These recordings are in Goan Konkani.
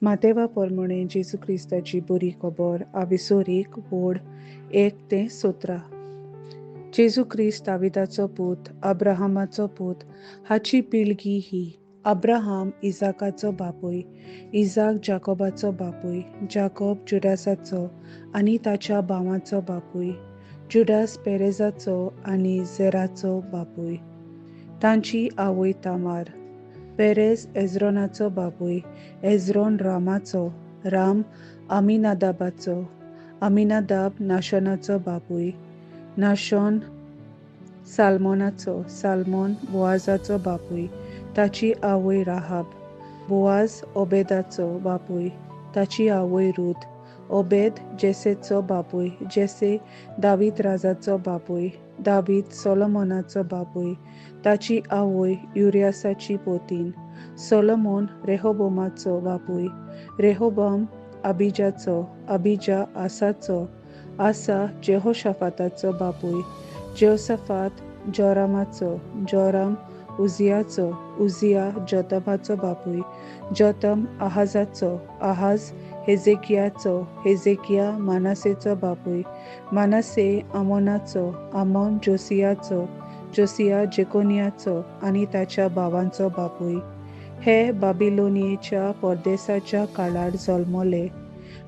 मातेवा पोरमोणे जेजू क्रिस्ताची बरी खबर आविसोरीक वोड 1 ते 17. जेजू क्रिस्त दाविदाचो पूत, अब्राहमाचो पूत, हाची पिळगी ही. अब्राहम इजाकाचो बापूय, इजाक जाकोबाचो बापूय, जाकोब जुडासाचो आनी ताच्या भावाचो बापूय, जुडास पेरेजाचो आनी झेराचो बापूय, तांची आवय तामार. पेरेज एज्रोनाचो बापूय, एज्रोन रामाचो, राम अमिनादाबाचो, अमिनादाब नाशोनाचो बापूय, नाशोन साल्मोनाचो, साल्मोन बोआजाचो बापूय, ताची आवय राहाब. बोआज ओबेदाचो बापूय, ताची आवय रूथ. ओबेद जेसेचो बापूय, जेसे दावीद राजाचो बापूय, दावीद सोलोमोनाचो बापूय, ताची आवय युरियासाची पोतीन. सोलोमोन रेहोबोमाचो बापूय, रेहोबोम अबिजाचो, अबिजा आसाचो, आसा जेहोशाफाताचो बापूय, जेहोशाफात जोरामाचो, जोराम उजियाचो, उजिया जोतमाचो बापूय, जोतम आहाजाचो, आहाज हेजेकियाचो, हेजेकिया मानासेचो बापूय, मानासे आमोनाचो, आमोन जोसियाचो, जोसिया जेकोनियाचो आनी ताच्या भावांचो बापूय. हे बाबिलोनियेच्या परदेसाच्या काळार जल्मले.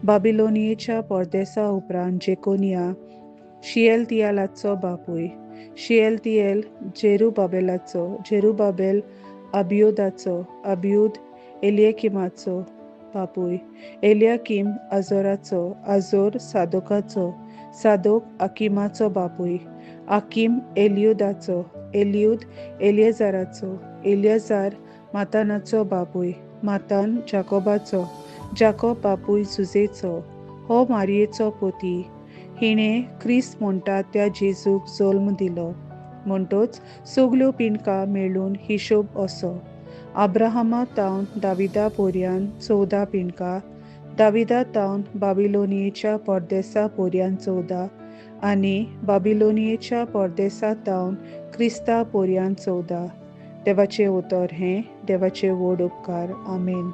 बाबिलोनियेच्या परदेसा उपरांत जेकोनिया शिएलतियालाचो बापूय, शिएलतिएल जेरुबाबेलाचो, जेरुबाबेल अबियुदाचो, अबियुद एलियाकिमाचो बापूय, एलियाकीम अजोराचो, अजोर सादोकाचो, सादोक अकिमाचो बापूय, अकीम एलियुदाचो, एलियुद एलियाजाराचो, एलियाजार मातानाचो बापूय, मातान जाकोबाचो, जाकोब बापूय जुजेचो, हो मारयेचो पोती. हिणें क्रिस्त म्हणटा त्या जेजूक जल्म दिलो. म्हणटोच सगल्यो पिंडकां मेळून हिशोब असो: अब्राहमा तावन दाविदा पोरयान 14 पिंडकां, दाविदा तावन बाबिलोनियेच्या परदेसा पोरयान 14 आनी बाबिलोनियेच्या परदेसा तावन क्रिस्ता पोरयान 14. देवाचें उतर हें. देवाचे व्हड उपकार. आमेन.